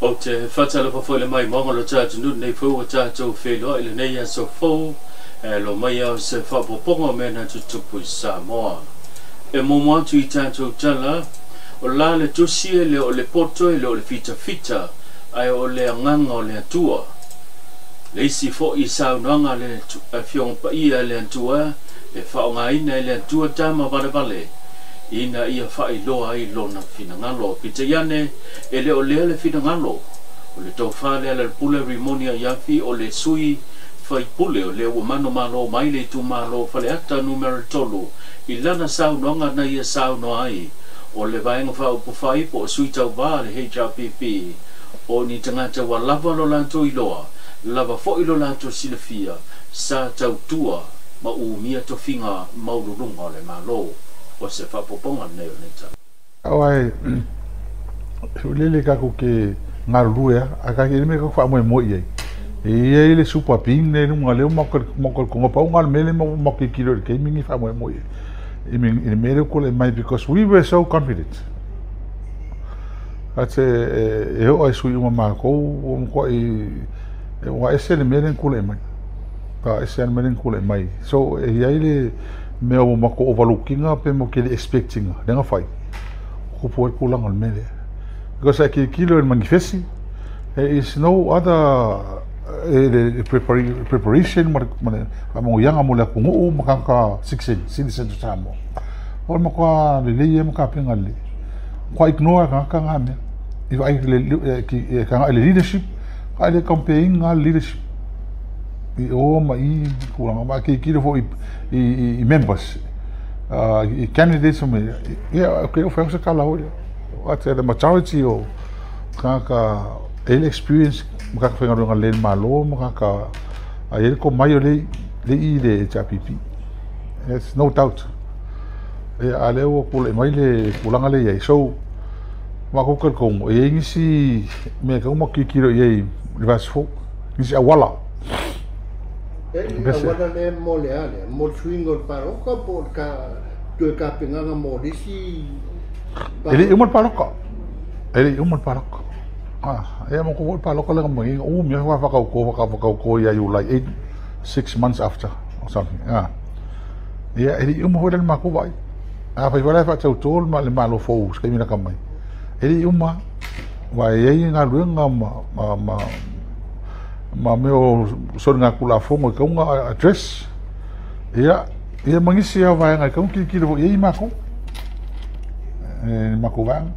Ou te faatalofa foi i le maimoaga o lo tatou atunuu lenei foi ua tatou feiloai i lenei aso fou e alo mai ao se faaopoopoga o mea na tutupu i Samoa. E muamua atu i tatou tala, o la le tusi e le o le poto e le o le fitafita, ae o le agaga o le Atua. Le isi foi saunoaga a le Afioga Paia a le Atua e faaaogaina e le Atua tama valevale ina ia faailoa ai lona finagalo. Peitai ane, e le o lea le finagalo o le tofa lea Lealailepule Rimoni Aiafi o le sui faipule o lea ua manumalo mai le itumalo o Faleata Numera 3 i lana saunoaga na ia saunoa ai o le Vaega Faaupufai po o sui tauva a le HRPP o ni tagata ua lava lo latou iloa, lava foi lo latou silafia sa tautua ma umia tofiga maualuluga o le Malo. O se faaopoopoga lenei o lenei tala. Aua e lele tatou te galulue a, ae tatou te le mea tatou faamoemoe i ai. E i ai le super being lea i luga lea ua matou talitonuga pau lena o le mea lea matou tilotilo i le taimi lenei faamoemoe i ai i le mea lea ua tulai mai because we were so confident. Ate e oo lava i sui uma matou ua matuai ua ese le mea lea na tulai mai. Ua ese lava le mea lea na tulai mai. So e i ai le mea ua matou overlook ina pe matou te le expect ina lea na fai. Tupu ai le tulaga o le mea lea. Because a tilotilo i le manifesi, there is no other le preparation ma le faamanuiaga mo le atunuu ma tagata citizen o Samoa. O le matua lelei ma tapena lelei. Matua ignore e tagata na mea. I vaai e tagai i le leadership, a le campaign na le leadership. I o ma i tulaga, ma tilotilo foi i members, i candidates ma ia, okay, o whai se kala hoi. Ate the majority o tagata e le experience ma tagata faigaluega lelei le Malo ma tagata a i ai le tomai o le i le HRPP. There's no doubt. Ia, a lea ua tulai mai le tulaga lea i ai. So, matou talitonu, e i ai nisi mea e tatau ona matou tilotilo i ai i le vaiaso fou, nisi auala. E i auala lea mo le a lea? Mo le suiga o le palota po o le toe tapenaga mo le isi palota? E le i uma le palota. E le i uma le palota. Ia matou foi le palota lea na manino, umi lava faatauto, faatauto ia Iulai 8, 6 months after or something. Ia, e le i uma foi la le matou vaai. Afai foi la e faatauto le Malo fou se taimi lata mai, e le i uma, aua e i ai galuega ma mea o soligatulafono e tatau ona address. Ia, ia ma nisi lava vaega e tatau ona tilotilo foi i ai matou, le matou vaega.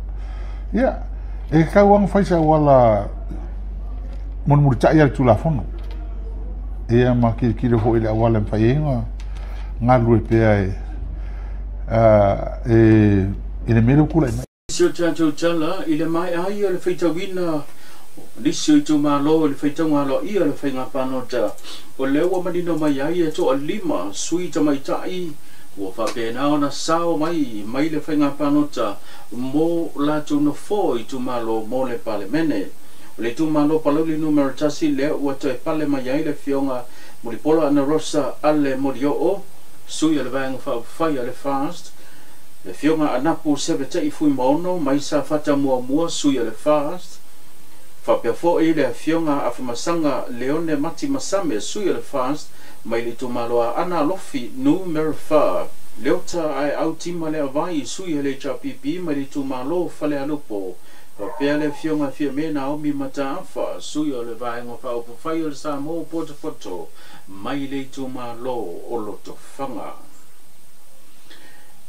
Ia, e tatau lava ona fai se auala mulimulitai a le Tulafono. Ia ma tilotilo foi i le auala e mafai ai ona galulue pea e i le mea lea ua tulai mai. Si o tatou tala i le maea ai o le faitauina o nisi o itumalo i le faitauga aloaia o le faiga palota, o lea ua manino mai ai e toalima sui tamaitai ua faapena ona sao mai mai le faiga palota mo latou nofoa o itumalo mo le Palemene. O le itumalo Palauli Numera 1 lea ua toe pale mai ai le Afioga Mulipola Anarosa Ale Molioo, sui o le Vaega Faaupufai a le FAST, le Afioga Anapu Seveta'i Fuimaono mai Safata Muamua, sui o le FAST, faapea foi le Afioga Afamasaga Leone Mati Masame, sui o le FAST mai le itumalo Aana Alofi Numera 4, Leota Aeau Tima Leavai, sui o le HRPP mai le itumalo Falealupo, faapea le Afioga Fiame Naomi Mataafa, sui o le Vaega Faaupufai o le Samoa Potopoto mai le itumalo o Lotofaga.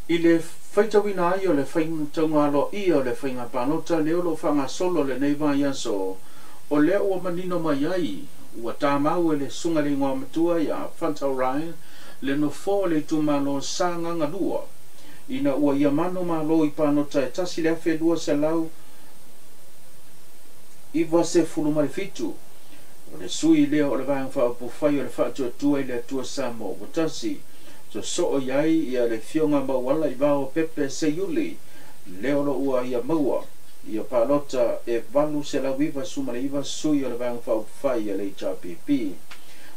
I le faitauina ai o le faitauga aloaia o le faiga palota lea o lo o faagasolo lenei vaiaso, o lea ua manino mai ai ua tamau e le susuga i le igoa matua ia Fanta Ryan le nofoa o le itumalo Sagaga 2 ina ua ia manumalo i palota e 1297. O le sui lea o le Vaega Faaupufai o le Faatuatua i le Atua Samoa ua tasi. Sosoo i ai ia le Afioga Mauala i Vao Pepe Seiuli lea o lo o ua ia maua ia palota e 899 sui o le Vaega Faaupufai a le HRPP.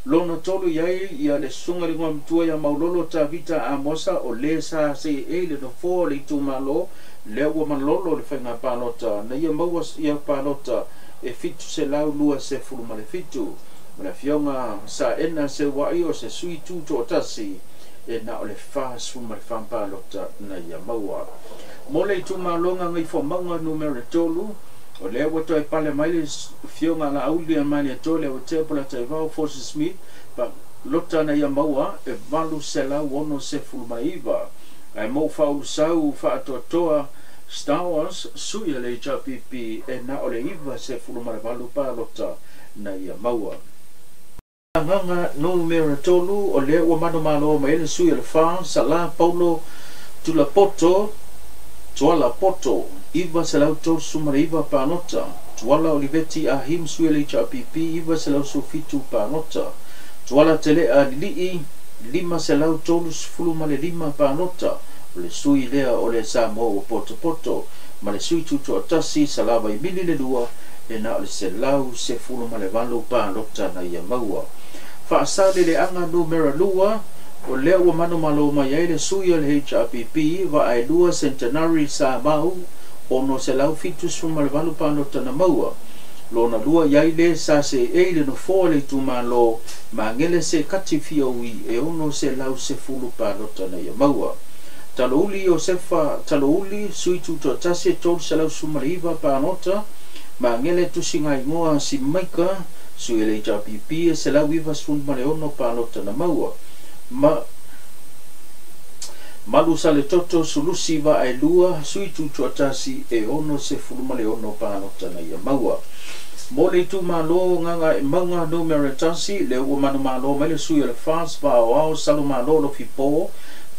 Lona tolu iai ia le susuga le igoamatua ia Maulolo Tavita Amosa o lē sa seʻei le nofoa o le itumālō lea ua malolo le faiga palota na ia maua ia palota e 727 ma le afioga Saena Seuaʻi o se sui tu toʻatasi e na o le 44 palota na ia maua. Mo le itumālo Gagaifomauga numera 3 o lea ua toe pale mai le afioga Laauli a Malietoa Leuatea Polataivao Fosi Smith palota na ia maua e 869 ae mo faaUlusau Faatoatoa Star Wars sui a le HRPP e na o le 98 palota na ia maua. Agaga numera 3 o lea ua manumalo mai le sui o le FAS Sala Paulo Tulapoto Tuala Poto 939 palota. Tuala Oliveti Ahim sui o le HRPP 917 palota. Tuala Tele'a Lili'i 535 palota o le sui lea o le Samoa ua potopoto ma le sui tutoatasi Salavaimili le lua e na o le 118 palota na ia maua. Faasaleleaga numera 2 o lea ua manumalo mai ai le sui o le HRPP Vaaelua Centenary Samau 678 palota na maua. Lona lua iai le sa seʻei le nofoa le itumālō Magele se kati fiaui e 610 palota na ia maua. Talouli Iosefa Talouli sui tutoatasi e 319 palota. Magele Tusigaigoa Simaika sui le HRPP e 196 palota na maua. Malu Saletoto Sulusi Vaaelua sui tutoatasi e 66 palota na ia maua. Mo le itumālō Gagaemauga numera 1 le ua manumālō mai le sui o le FAS Vaoao Salumālō Lofipō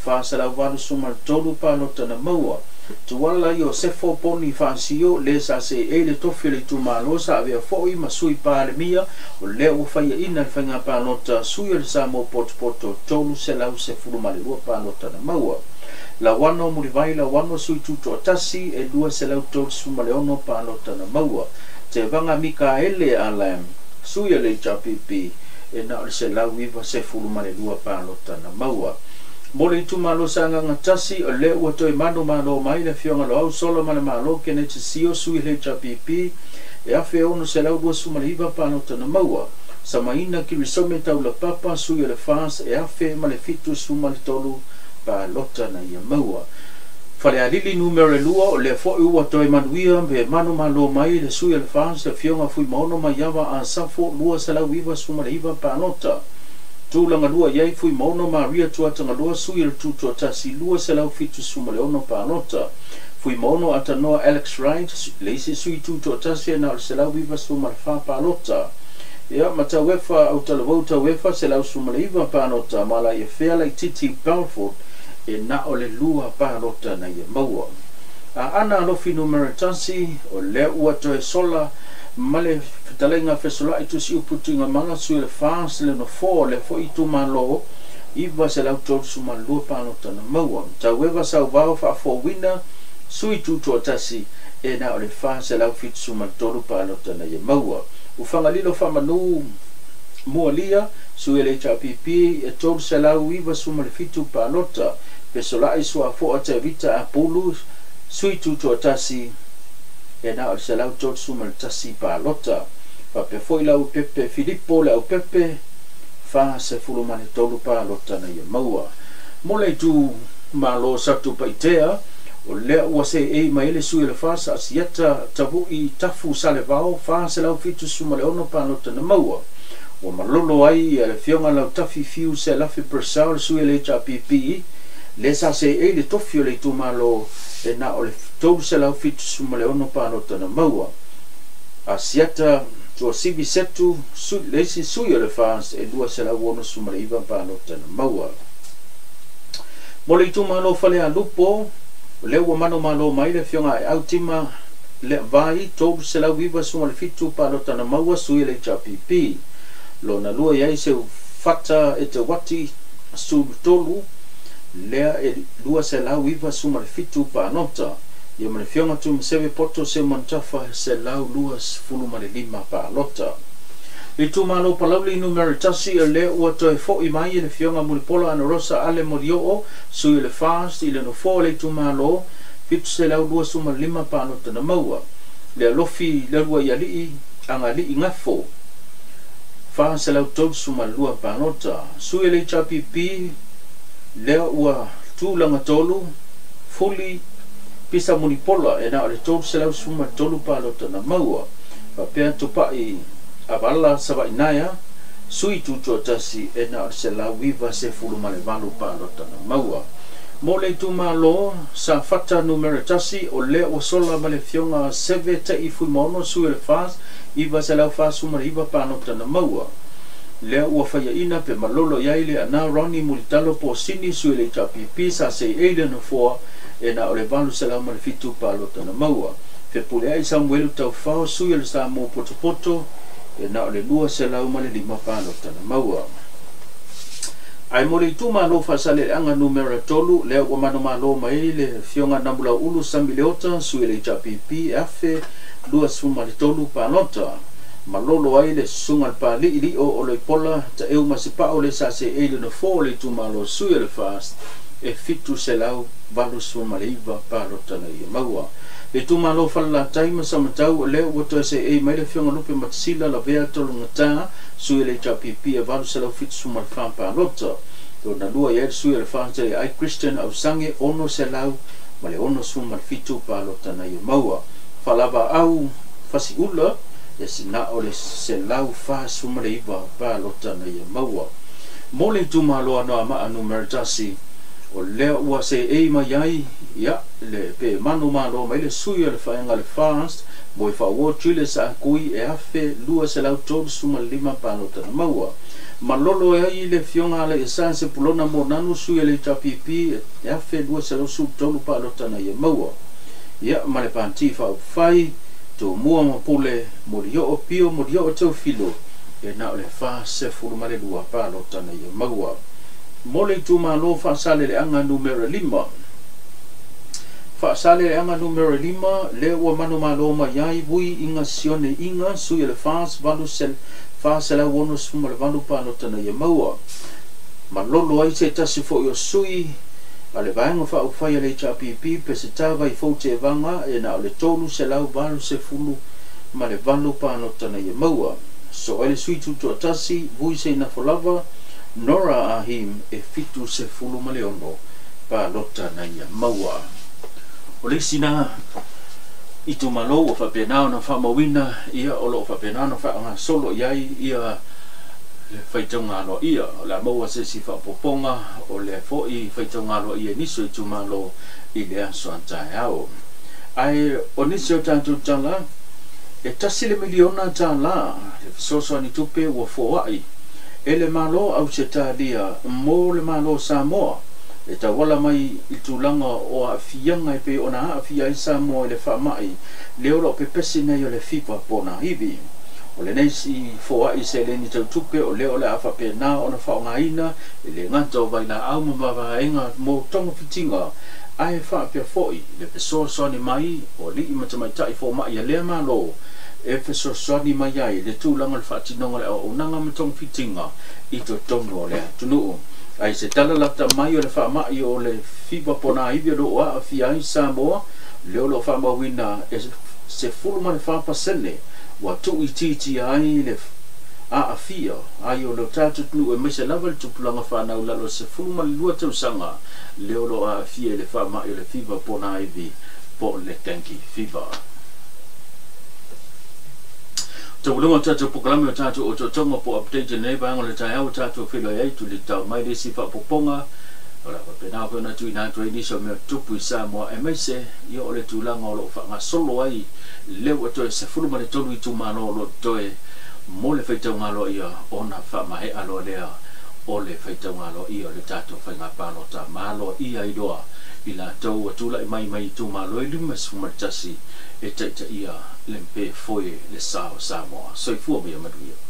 483 palota na maua. Tuala Iosefo Poni Faasio le sa seʻei le tofi o le itumālō sa avea foʻi ma sui palemia o lea ua faiaʻina le faiga palota sui o le Samoa potopoto 312 palota na maua. Lauano Mulivai Lauano sui tutoatasi e 236 palota na maua. Tevaga Mikaele Alam sui o le HRPP e na o le 192 palota na maua. Mo le itumālo Sagaga 1 o lea ua toe manumālō mai le afioga Loau Sola ma le Mālō Keneti Sio sui le HRPP e 1629 palota na maua. Samaina Kirisome Taulapapa sui o le FAS e 1073 palota na ia maua. Falealili numera 2 o lea foʻi ua toe manuia pe manumālō mai le sui o le FAS le afioga Fuimaono Maiava Asafo 299 palota. Tulaga lua iai Fuimaono Maria Tuatagaloa sui o le tutoatasi 276 palota. Fuimaono Atanoa Alex Wright le isi sui tutoatasi e na o le 194 palota. Ia Matauefa Autalavou Tauefa 119 palota ma la ia fea Laititi Belfort e na o le 2 palota na ia maua. Aana Alofi numera 1 o lea ua toe sola ma le fetalaiga fesolaʻi Tusiupu Tuigamala sui le FAS le nofoa o le foʻi itumālō 932 palota na maua. Taueva Sauvao Faafouina sui tutoatasi e na o le 473 palota na ia maua. Ufagalilo Faamanu Mualia sui le HRPP e 397 palota. Fesolaʻi Suafoa Tevita Apulu sui tutoatasi e na o le 131 palota. Faapea foʻi Laupepe Filipo Leaupepe 43 palota na ia maua. Mo le itumālō Satupaitea o lea ua seʻei mai le sui o le FAS Asiata Tavuʻi Tafu Salevao 476 palota na maua. Ua malolo ai le afioga Lautafi Fiu Selafi Purcell le sui o le HRPP le sa seʻei le tofi o le itumālō e na o le 376 palota na maua. Asiata Tuasivi Setu le isi sui o le FAS e 269 palota na maua. Mo le itumālō Falealupo o lea ua manumālō mai le afioga e Autima le Vai 397 palota na maua sui o le HRPP. Lona lua iai Seufata e te Wati Sulutolu lea e 297 palota. Ia ma le afioga Tumaseve Poto Seumanutafa 125 palota. Itumalo Palauli numera 1 le ua toe fo'i mai le Afioga Mulipola Anarosa Ale Molioo, sui o le FAST i le nofoa o le itumalo, 725 palota na maua. Le alofi le lua i alii Agali'i Gafo, 432 palota. Sui o le HRPP lea ua tulaga tolu, Fuli Pisa Mulipola, e na o le 313 palota na maua. Faapea Tupa'i Avala Sava'inaea, sui tutoatasi, e na o le 198 palota na maua. Mo le itumalo Safata numera 1, o lea ua sola ma le Afioga Seve Ta'i Fuimaono, sui o le FAST, 949 palota na maua. Lea ua faiaina pe malolo i ai le ana Ronnie Mulitalo Posini, sui o le HRPP, sa seei le nofoa, e na o le 807 palota na maua. Fepuleai Samuelu Taufao, sui o le Samoa Potopoto, e na o le 205 palota na maua. Ae mo le itumalo Faasaleleaga numera 3, lea ua manomalo mai le Afioga Namulau'ulu Sami Leota, sui o le HRPP, e 1023 palota. Malolo ai le susuga le Pali'ili'o o Loipola Ta'eu Masepa'o le sa seei le nofoa o le itumalo, sui o le FAST, e 789 palota na ia maua. Le itumalo Falelatai ma Samatau, o lea ua toe seei mai le Afioga Lupe Matasila Lavea Tologata, sui o le HRPP, e 874 palota. Lona lua i ai le sui o le FAST ai Christian Ausange, 667 palota na ia maua. Faalava'au Fasi'ula, e sina o le 149 palota na ia maua. Mo le itumalo Anoamaa numera 1, o lea ua seei mai ai ia le pe manu malo mai le sui o le faega le FAST mo e faauo Julius Akui, e 1235 palota na maua. Malolo ai le Afioga ale e sa Sepulona Monanu, sui o le HRPP, e 1213 palota na ia maua. Ia ma le Pati Faaupufai Tumua ma Pule Molioo Pio Molioo Teufilo, e na o le 42 palota na ia maua. Mo le itumalo Faasaleleaga numera 5, Faasaleleaga numera 5, lea ua manomalo mai ai Vui Iga Sione Iga, sui o le FAST, 468 palota na ia maua. Malolo ai se tasi fo'i o sui a le Vaega Faaupufai a le HRPP Peseta Vaifou Tevaga, e na o le 388 palota na ia maua. So ai le sui tutoatasi Vui Seinafolava Nora Ahim, e 76 palota na ia maua. O le isi na itumalo ua faapena ona faamauina ia o loo faapena ona faagasolo i ai ia le faitauga aloaia. O le a maua se isi faaopoopoga o le fo'i faitauga aloaia i nisi o itumalo i le aso a taeao. Ae o nisi o tatou tala, e $1 miliona le fesoasoani tupe ua foa'i e le Malo Ausetalia mo le Malo Samoa e tauala mai i tulaga o aafiaga e pei ona aafia ai Samoa i le faama'i le o loo pepesi nei o le fiva ponaivi. O lenei si foa'i seleni tautupe o lea o le a faapena ona faaaogaina e le gata o vailaau ma mavaega mo togafitiga, ae faapea fo'i le fesoasoani mai o alii ma tamaita'i foma'i a lea malo e fesoasoani mai ai le tulaga o le faatinoga le auaunaga ma togafitiga i totonu o le atunuu. Ai se tala lata mai o le faama'i o le fiva ponaivi o loo aafia ai Samoa, le o loo faamauina e 14% ua tuuitiitia ai le aafia ai o le tatou atunuu e maise lava le tupulaga fanau lalo 12 tausaga le o loo aafia i le faama'i o le fiva ponaivi po o le dengue fever. Tauluga o tatou polokalame o tatou otootoga po update nei vaega o le taeao, tatou feiloai ai tulitao mai le isi faaopoopoga o le a faapena foi ona tuuina atu ai nisi o mea tupu i Samoa e maise ia o le tulaga o loo faagasolo ai le ua toe 13 itumalo o loo toe mo le faitauga aloaia ona faamaea loa lea o le faitauga aloaia o le tatou faiga palota malo ia iloa i latou ua tula'i mai mai itumalo e 51 e taitaia le pe foe le sa o Samoa. Soifua ma ia manuia.